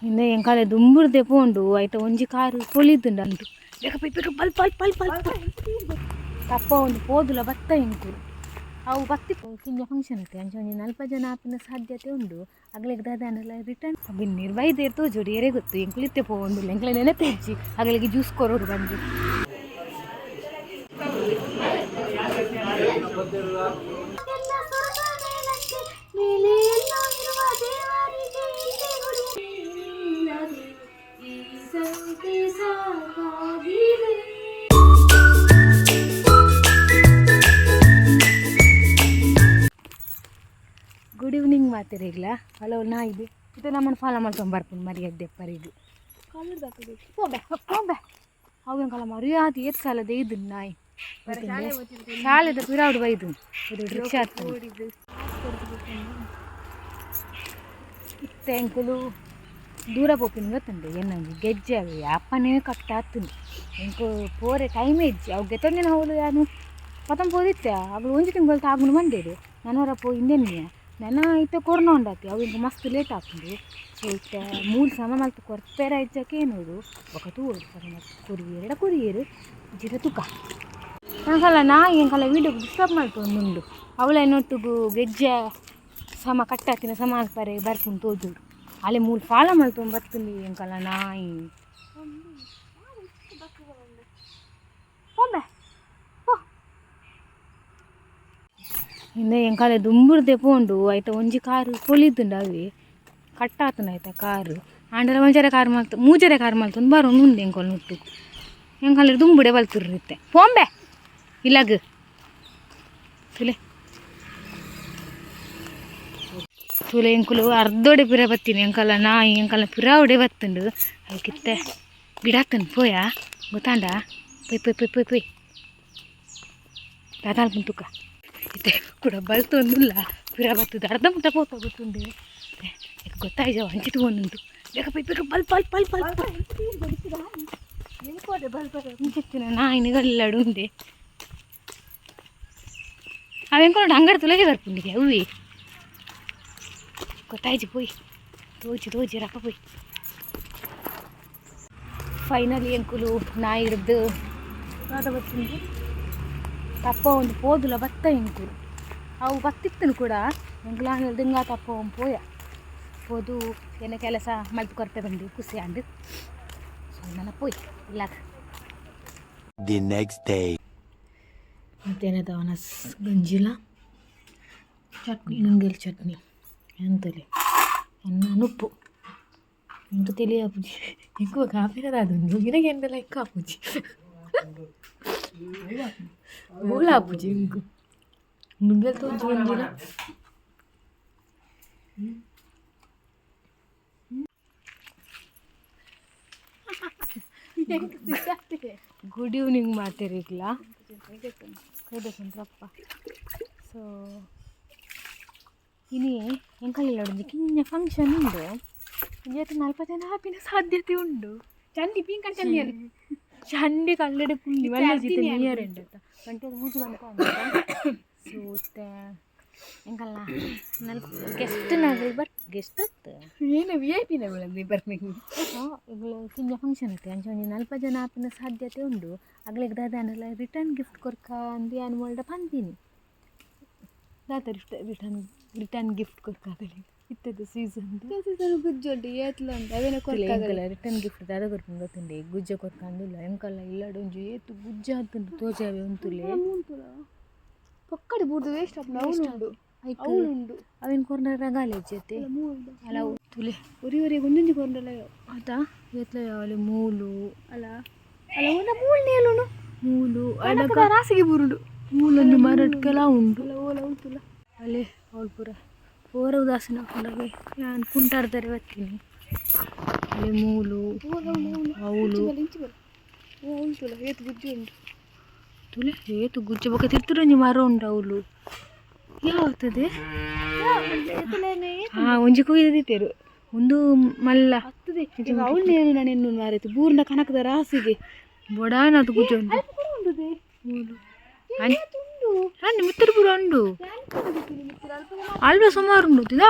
ಇಂದೆ ಎಂಕಾಲೆ ದುಂಬುರ್ದೆ ಪೋಂಡು ಐತ ಒಂಜಿ ಕಾರು ಪೊಲಿದ್ಂಡ ಉಂಟು ಬೇಗ ಪೋಯ್ ಬೇಗ ಬಲ್ ಬಲ್ ಬಲ್ ಬಲ್ ತಪ್ಪ ಒಂದು ಪೋದುಲ ಬತ್ತ ಎಂಕುಲು ಅವು ಬತ್ತಿ ಕಿಂಜ ಫಂಕ್ಷನ್ ಇತ್ತು ಅಂಚ ಒಂಜಿ ನಲ್ಪ ಜನ ಆಪಿನ ಸಾಧ್ಯತೆ ಉಂಡು ಅಗಲಿಗೆ ದಾದಾನಲ್ಲ ರಿಟರ್ನ್ ಬಿನ್ನೀರು ಬೈದೇರ್ ತೋಜೋಡು ಏರೇ ಗೊತ್ತು ಎಂಕುಲು ಇತ್ತೆ ಪೋವೊಂದುಲ್ಲ ಎಂಕ್ಲೆ ನೆನಪೆಜ್ಜಿ ಅಗಲಿಗೆ ಜ್ಯೂಸ್ ಕೊರೋಡು ಬಂದು. Good evening ಮಾತಿರಿಗ್ಲ. ಹಲೋ, ನಾ ಇದು ಇದು ನಮ್ಮನ್ನು ಫಾಲೋ ಮಾಡ್ಕೊಂಡು ಬರ್ಪುಂಡು ಮರ್ಯಾದೆ ಪರಿಗ್. ಹೋಬೆ ಹೋಬೆ ಅವು ಕಲ ಮರ್ಯಾದೆ ಏತ್ ಸಲದ ಇದು ನಾಯಿ ಶಾಲೆದ ಪಿರಾವುಡು ಬೈದು ಇದು ರಿಕ್ಷಾ ಇತ್ತೆ ಎಂಕುಲು ದೂರ ಪೋಪಿನ ಗೊತ್ತುಂಡು ಎನ್ನೊಂಜಿ ಗೆಜ್ಜೆ ಅವು ಅಪ್ಪನೇ ಕಟ್ಟಾತುಂಡು ಎಂಕು ಪೋರೆ ಟೈಮ್ ಇಜ್ಜಿ. ಅವು ಗೆತೊಂದಿನ ಹೋಲು ಯಾನು ಪತಂ ಪೋದಿತ್ತೆ ಅಗಳು ಒಂಜಿ ತಿಂಗಳು ತಾಗುಂಡು ಮಂಡೇರು ನನವರ ಪೋ ಇಂದೆನ್ನಿಯ ನೆನ ಇತ್ತೆ ಕೊರ್ನ ಉಂಡಾತಿ ಅವು ಇಂಕ ಮಸ್ತ್ ಲೇಟ್ ಆಪುಂಡು. ಸೊ ಇತ್ತೆ ಮೂಲು ಸಮ ಮಲ್ತ್ ಕೊರ್ಪೆರ ಇಜ್ಜಕ್ಕೆ ನೋಡು ಬೊಕ ತೂವೊಡು ಸಮ ಮಲ್ತ್ ಕೊರಿಯೆರಡ ಕೊರಿಯೆರು ಜಿರ ತುಕ ಎಂಕಲ ನಾಯಿ ಎಂಕಲ ವೀಡಿಯೋ ಡಿಸ್ಟರ್ಬ್ ಮಲ್ತೊಂದುಂಡು ಅವಳ ಎನ್ನೊಟ್ಟುಗು ಗೆಜ್ಜೆ ಸಮ ಕಟ್ಟಾತಿನ ಸಮ ಅಲ್ಪರೆ ಬರ್ಪುಂಡು ತೋಜುಡು ಅಲೆ ಮೂಲು ಫಾಲೋ ಮಲ್ತೊಂದು ಬತ್ತುಂಡು ಎಂಕಲ ನಾಯಿ. ಪೋಂಬೆ ಪೋ. ಇಂದೆ ಎಂಕಾಲೆ ದುಂಬುರ್ದೆ ಪೋಂಡು ಐತ ಒಂಜಿ ಕಾರು ಪೊಲಿದ್ಂಡು ಅವೆ ಕಟ್ಟಾತುಂಡು ಐತ ಕಾರು ಆಂಡಲ ಒಂಜರೆ ಕಾರ್ ಮಲ್ತು ಮೂಜರೆ ಕಾರ್ ಮಲ್ತೊಂದು ಬರೋದು ಉಂಡು ಎಂಕೊಲ್ ನುಟ್ಟು ಎಂಕಲೆ ದುಂಬುಡೆ ಬಲ್ತುರ್ರು ಇತ್ತೆ ಪೋಂಬೆ ಇಲ್ಲಗ್ ತುಲೆ ತುಲೆ ಎಂಕುಲು ಅರ್ಧೋಡೆ ಪಿರ ಬತ್ತೀನಿ ಎಂಕಲ ನಾಯಿ ಎಂಕಲ ಪಿರಾವುಡೆ ಬತ್ತುಂಡು ಐಕಿತ್ತೆ ಗಿಡಾತನ್ ಪೋಯಾ ಗೊತ್ತಾಂಡ ಪೊಯ್ ಪೊಯ್ ಪೊಯ್ ಪೊಯ್ ಪೊಯ್ ದಾದಾಲ್ ತುಕ ಇತ್ತೆ ಕೂಡ ಬಲ್ತೊಂದುಲ್ಲ ಪಿರ ಬತ್ತದ ಅರ್ಧ ಮುಟ್ಟ ಪೋತ ಗೊತ್ತುಂಡು ಗೊತ್ತಾಯ್ಜ ಅಂಚಿತು ಒಂದುಂಟು ಬೇಗ ಪೊಯ್ ಬೇಗ ಬಲ್ ಬಲ್ ಬಲ್ ಬಲ್ ಇಂಚಿತ್ತಿನ ನಾಯಿನ ಉಂಡೆ ಅವು ಎಂಕೊಂಡು ಅಂಗಡಿ ತುಲಗೆ ಬರ್ಪುಂಡಿಗೆ ಅವುವೆ ಗೊತ್ತಾಯ್ಜಿ ಪೋಯ್ ತೋಜಿ ತೋಜಿ ರಪ್ಪ ಪೋಯ್. ಫೈನಲಿ ಎಂಕುಲು ನಾಯಿ ಹಿಡ್ದು ಬತ್ತಿಂದು ತಪ್ಪ ಒಂದು ಪೋದುಲ ಬತ್ತ ಎಂಕುಲು ಅವು ಬತ್ತಿತ್ತನು ಕೂಡ ಎಂಕುಲು ಆಮೇಲೆ ದಿಂಗ ತಪ್ಪ ಒಂದು ಪೋಯ ಪೋದು ಏನ ಕೆಲಸ ಮಲ್ತು ಕೊರ್ಪೆ ಬಂದು ಖುಷಿ ಅಂಡು. ಸೊ ನನ್ನ ಪೋಯ್ ಇಲ್ಲ. The next day. ಮತ್ತೇನದ ಒಣಸ್ ಗಂಜಿಲ chutney ನುಂಗೆಲ್ chutney ಎಂತಲೆ ಅನ್ನ ನುಪ್ಪು ಎಂತ ತಿಳಿಯಾಪುಜಿ ಎಂಕು ಕಾಪಿನದ ಅದೊಂದು ನಿನಗೆ ಎಂದೆಲ್ಲ ಎಕ್ಕ ಆಪುಜಿ ಓಲ ಆಪುಜಿ ಎಂಕು ನುಂಗೆಲ್ ತೋಜಿ ಗಂಜಿಲ. Good evening ಮಾತಿರಿಗ್ಲ ಕೈದಕುಂಟ್ರಪ್ಪ. ಸೊ ಇನಿ ಎಂಕಲಿಲ್ಲ ಒಂಜಿ ಕಿಂಜ ಫಂಕ್ಷನ್ ಉಂಡು ಒಂಜಿ ನಲ್ಪ ಜನ ಆಪಿನ ಸಾಧ್ಯತೆ ಉಂಡು. ಚಂಡಿ ಪಿಂಕ ಚಂಡಿ ಚಂಡಿ ಕಲ್ಲಡೆ ಪುಲ್ಲಿ ಮಲ್ಲ ಜಿತೆ ನಿಯರ್ ಉಂಡತ ಗಂಟೆ ಮೂಜು ಗಂಟೆ. ಸೊ ಎಂಕಲ್ಲ ನಲ್ಪ ಗೆಸ್ಟ್ ನಾಗಲ್ ಬರ್ ಗೆಸ್ಟ್ ಅತ್ತ ಏನು ವಿ I ಪಿನ ಬರ್ನಿಂಗ್. ಇಗ್ಲು ಕಿಂಜ ಫಂಕ್ಷನ್ ಇತ್ತು ಅಂಚ ಒಂಜಿ ನಲ್ಪ ಜನ ಆಪಿನ ಸಾಧ್ಯತೆ ಉಂಡು ಅಗ್ಲಿಗ್ ದಾದಾನಲ್ಲ ರಿಟರ್ನ್ ಗಿಫ್ಟ್ ಕೊರ್ಕ ಅಂದು ಯಾನ್ ಮೋಲ್ಡ ಪಂತೀನಿ ದಾತ ರಿಟರ್ನ್ ರಿಟರ್ನ್ ಗಿಫ್ಟ್ ಕೊರ್ಕ ಇತ್ತದ ಸೀಸನ್ ಗುಜ್ಜು ಉಂಟು ಏತ್ಲ ಉಂಟು ಅವೇನ ಕೊರ್ಕಾಗಲ್ಲ. ರಿಟರ್ನ್ ಗಿಫ್ಟ್ ದಾದ ಕೊರ್ಪುಂಡು ಗೊತ್ತುಂಡೆ ಗುಜ್ಜ ಕೊರ್ಕಂದಿಲ್ಲ ಎಂಕಲ್ಲ ಇಲ್ಲಡ ಒಂಜಿ ಏತು ಗುಜ್ಜ ಆತುಂಡು ತೋಜಾವೆ ಉಂತುಲೆ. ಪಕ್ಕಡೆ ಬೂರ್ದು ವೇಸ್ಟ್ ಆಪುಂಡು ಅವ್ಲು ಉಂಡು ಅವ್ಲು ಉಂಡು. ಅವೇನು ಕೊರ್ನ ರಗಾಲೆ ಜೊತೆ ಅಲ್ಲ ತುಲೆ ಒರಿ ಒರಿ ಒಂದೊಂಜಿ ಕೊರ್ಂಡಲ. ಆತ ಏತ್ಲ ಯಾವಲೆ ಮೂಲು. ಅಲ್ಲ ಅಲ್ಲ ಒಂದ ಮೂಲು ನೇಲುಂಡು ಮೂಲು. ಅಲ್ಲ ರಾಸಿಗೆ ಬೂರುಂಡು. ಮೂಲೊಂದು ಮರಟ್ ಕೆಲ ಉಂಡು. ಅಲ್ಲ ಓಲ ಉಂತುಲ. ಅಲ್ಲೇ ಅವಳು ಪೂರ ಪೂರ ಉದಾಸೀನ ಹಾಕೊಂಡಾಗೆ ನಾನು ಕುಂಟಾಡ್ತಾರೆ ಬರ್ತೀನಿ ಅಲ್ಲಿ ಮೂಲು ಅವಳು. ಇಂಚಿ ಬಲ ಓ ಉಂಟುಲ ಏತು ಗುಜ್ಜು ಉಂಟು. ತುಲೆ ಏತು ಗುಜ್ಜು ಬೊಕ ತಿರ್ತುರೊಂಜಿ ಮರ ಉಂಡು ಅವಳು ಯಾವತ್ತದೆ ಹಾ ಒಂಜಿ ಕುಯ್ದಿತ್ತೇರು ಒಂದು ಮಲ್ಲ. ಹತ್ತದೆ ಅವಳು ನೇನು ನಾನು ಎನ್ನು ಮಾರಾಯ್ತು ಬೂರ್ನ ಕನಕದ ರಾಸಿಗೆ. ಬೊಡಾನದು ಗುಜ್ಜ ಉಂಟು. ಉಂಡುದೆ. ಮೂಲು ಅನ್ನ ಮಿತ್ತರು ಪೂರ ಉಂಡು ಅಲ್ಪ ಸುಮಾರು ಉಂಡು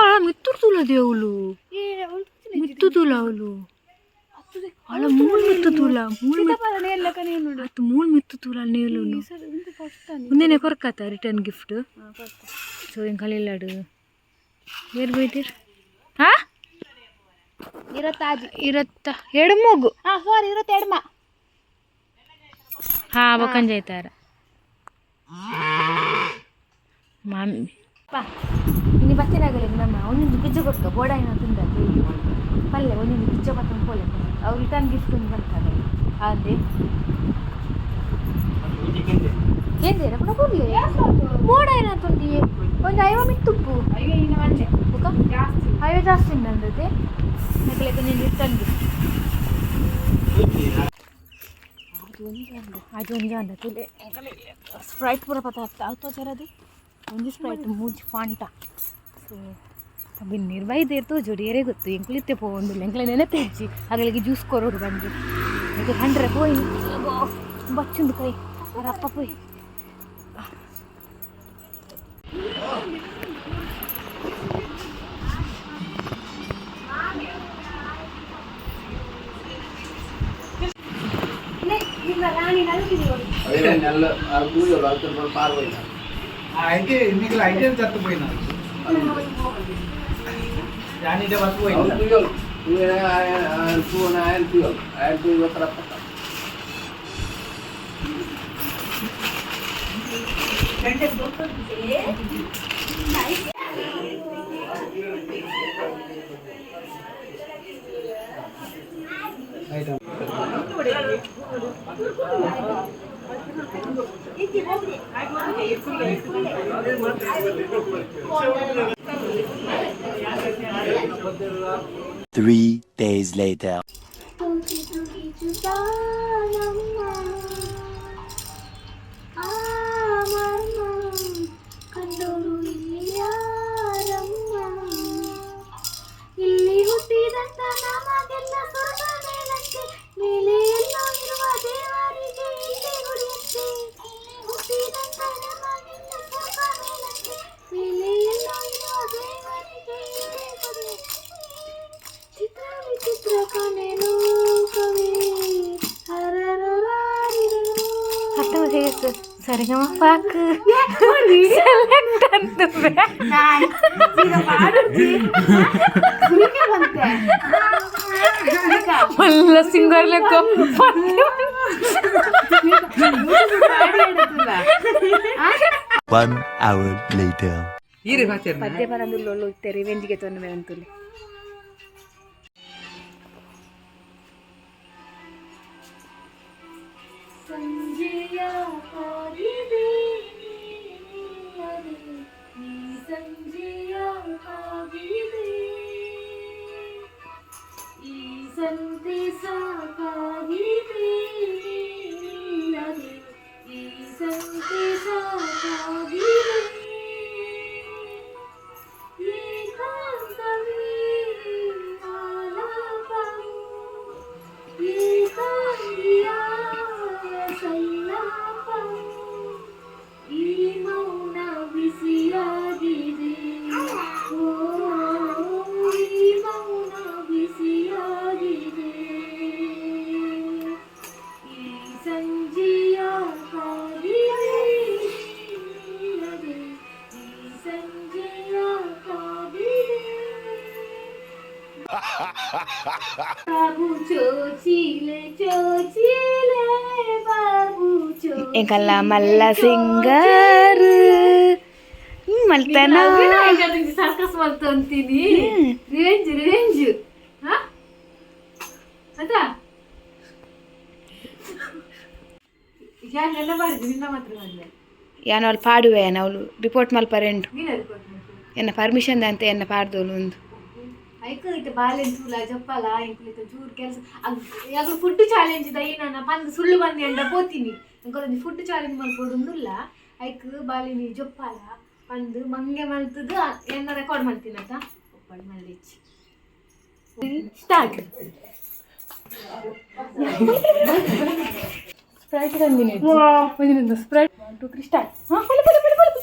ಮಿತ್ತರು ತುಲದೆ ಅವಳು. ಏ ಅವಳು ಮಿತ್ತು ತೂಲ ಅವಳು ಅಲ್ಲ ಮೂಳು ಮಿತ್ತು ತೂಲ ಮೂಳು. ನೇರ್ಲಕ ನೇಲುಂಡು. ಅತ್ತು ಮೂಳು ಮಿತ್ತು ತೂಲ ನೇಲು. ಉಂದು ಫಸ್ಟ್. ಮುಂದೆನೆ ಕೊರಕಾತ ರಿಟರ್ನ್ ಗಿಫ್ಟ್. ಸೊ ಎಂಕಲಿಲ್ಲಾಡು ಏರ್ ಬೈತೀರ್? ಹಾ. ಇರತ್ತಾಜಿ. ಇರತ್ತ ಎಡಮಗು. ಹಾ, ಸಾರಿ, ಇರತ್ತ ಎಡ್ಮ. ಹಾ, ಬೊಕಂಜೈತಾರ ಮಾಮಿ ಪಾ ಇನ್ನು ಬತ್ತಿನಾಗಲಿ ನಮ್ಮ ಒಂದೊಂದು ಗಿಜ್ಜ ಕೊಡ್ತ ಬೋಡಾಯಿನ ತಿಂದ ಪಲ್ಲೆ ಒಂದೊಂದು ಗಿಜ್ಜ ಪತ್ತೊಂದು ಪೋಲೆ. ಅವ್ರು ರಿಟರ್ನ್ ಗಿಫ್ಟ್ ಒಂದು ಬರ್ತಾರೆ ಅದೇ ಕೇಂದ್ರ ಪುನಃ ಕೊಡ್ಲಿ ಬೋಡಾಯಿನ ತುಂಡಿ ಒಂದು ಐವ ಮಿತ್ತುಪ್ಪು ಬುಕ್ಕ ಐವ ಜಾಸ್ತಿ ಉಂಡು. ನಕಲೆ ಒಂಜೊಂದು ರಿಟರ್ನ್ ಗಿಫ್ಟ್ ಅದು ಒಂಜಿ ಅಂದ ತುಲೆ. ಸ್ಪ್ರೈಟ್ ಪೂರ ಪತ್ತ ಅವು ತೋಜರದು ಒಂಜಿ ಸ್ಪ್ರೈಟ್ ಮೂಜಿ ಫಾಂಟಾ. ಸೊ ಬಿನ್ನೀರು ಬೈದೇರ್ ತೋಜೋಡು ಏರೇ ಗೊತ್ತು. ಎಂಕುಲಿತ್ತೆ ಪೋವೊಂದಿಲ್ಲ, ಎಂಕ್ಲೆ ನೆನಪೇ ಇಜ್ಜಿ. ಅಗಲಿಗೆ ಜ್ಯೂಸ್ ಕೊರೋಡು ಬಂದು ಈಗ ಹಂಡ್ರೆ ಪೋಯಿ ಬಚ್ಚುಂದು ಕೈ ಅವರಪ್ಪ ಪೋಯಿ. అయితే మీకు ఐటెం చచ్చిపోయినా రాణిటే బతిపోయింది. 3 days later. ತೂಗಿ ತೂಗಿ ಚುಟಾಲಮ್ಮ ಆ ಮರ್ಮ ಕಂಡೋರು ಇಲ್ಲಿ ಯಾರಮ್ಮ? ಇಲ್ಲಿ ಹುಟ್ಟಿದಂತ ನಮಗೆಲ್ಲ ಸ್ವರ್ಗ ಮೇಲಂತೆ, ಮೇಲೆ ಎಲ್ಲೋ ಇರುವ ದೇವರಿಗೆ ಇಲ್ಲಿ ಗುಡಿಯಂತೆ. ಇಲ್ಲಿ ಹುಟ್ಟಿದಂತ ನಮಗೆಲ್ಲ ಸ್ವರ್ಗ ಮೇಲಂತೆ, ಮೇಲೆ ಎಲ್ಲೋ ಇರುವ ದೇವರಿಗೆ ಇಲ್ಲಿ ಗುಡಿಯಂತೆ. ಚಿತ್ರ ವಿಚಿತ್ರ ಕಣೆ ಲೋಕವೇ ಹರರರಾರಿರರು. ಹತ್ತೊಂಬತ್ತು ಸರಿಗಮ ಪಾಕ್ ಸೆಲೆಕ್ಟ್ ಅಂತ. ಬಂತೆ. ಮಲ್ಲ ಸಿಂಗರ್ ಲೆಕ್ಕ. One hour later. ಪದ್ಯ ಪರಂದುಳ್ಳೊಳ್ಳು ಇತ್ತೆ ರಿವೆಂಜ್ಗೆ ತೊಂದರೆ ಅಂತುಲೆ. ಸಂಜೆಯ ಹಾಗಿದೆ ನೀನಿಲ್ಲದೆ, ಈ ಸಂಜೆಯ ಹಾಗಿದೆ, ಈ ಸಂತೆ ಸಾಕಾಗಿದೆ ನೀನಿಲ್ಲದೆ, ಈ ಸಂತೆ ಸಾಕಾಗಿದೆ. ಏಕಾಂತವೇ ಆಲಾಪವು, ಏಕಾಂಗಿಯ ಸಲ್ಲಾಪವು, ಈ ಮೌನ ಬಿಸಿಯಾಗಿದೆ, ಓ ಈ ಮೌನ ಬಿಸಿಯಾಗಿದೆ. ಈ ಸಂಜೆಯ ಕಾದಿದೆ ನೀನಿಲ್ಲದೆ, ಈ ಸಂಜೆಯ ಕಾದಿದೆ. ಬಾಬು ಚೋಚಿಲೆ ಚೋಚಿಲೆ ಬಾಬು ಚೋ ಎಂಕಲ್ಲ ಮಲ್ಲ ಸಿಂಗರ್ ಮಲ್ತನ. ಸರ್ಕಸ್ ಮಲ್ತಂತೀನಿ. ರಿವೆಂಜ್ ರಿವೆಂಜ್ ಅದ ಯಾರೆಲ್ಲ ಬಾರಿದು ನಿನ್ನ ಮಾತ್ರ ಬಂದೆ. ಯಾನ್ ಅವಳು ಪಾಡುವೆ ಅವಳು ರಿಪೋರ್ಟ್ ಮಲ್ಪರೆಂಡು. ನೀನು ರಿಪೋರ್ಟ್ ಮಾಡ್ತೀನಿ. ಎನ್ನ ಪರ್ಮಿಷನ್ ಅಂತ ಎನ್ನ ಪಾಡ್ದೋಳು ಒಂದು. ಐಕ್ ಇತ್ತೆ ಬಾಲೆನ್ ತೂಲ ಜಪ್ಪಲ ಎಂಕುಲಿತ ಚೂರು ಕೆಲಸ ಅಗ್ಲು ಫುಡ್ ಚಾಲೆಂಜ್ ದೈನ ಪಂದ್ ಸುಳ್ಳು ಬಂದಿ ಅಂಡ ಪೋತೀನಿ. ಎಂಕೊಲೊಂಜಿ ಫುಡ್ ಚಾಲೆಂಜ್ ಮಲ್ಪೊಡುಂದುಲ್ಲ. ಐಕ್ ಬಾಲಿನಿ ಜೊಪ್ಪಾಲ ಪಂದ್ ಮಂಗೆ ಮಲ್ತದು ಎನ್ನ ರೆಕಾರ್ಡ್ ಮಾಡ್ತೀನಂತ ಒಪ್ಪಳು ಮಲ್ಲೇಚಿ. ಸ್ಟಾರ್ಟ್. ಸ್ಪ್ರೈಟ್ ತಂದಿನಿ ಒಂದಿನ. Sprite 1 2 3 start. ಹಾಂ, ಪಲ್ಲೆ ಪಲ್ಲೆ ಪಲ್ಲೆ ಪಲ್ಲೆ.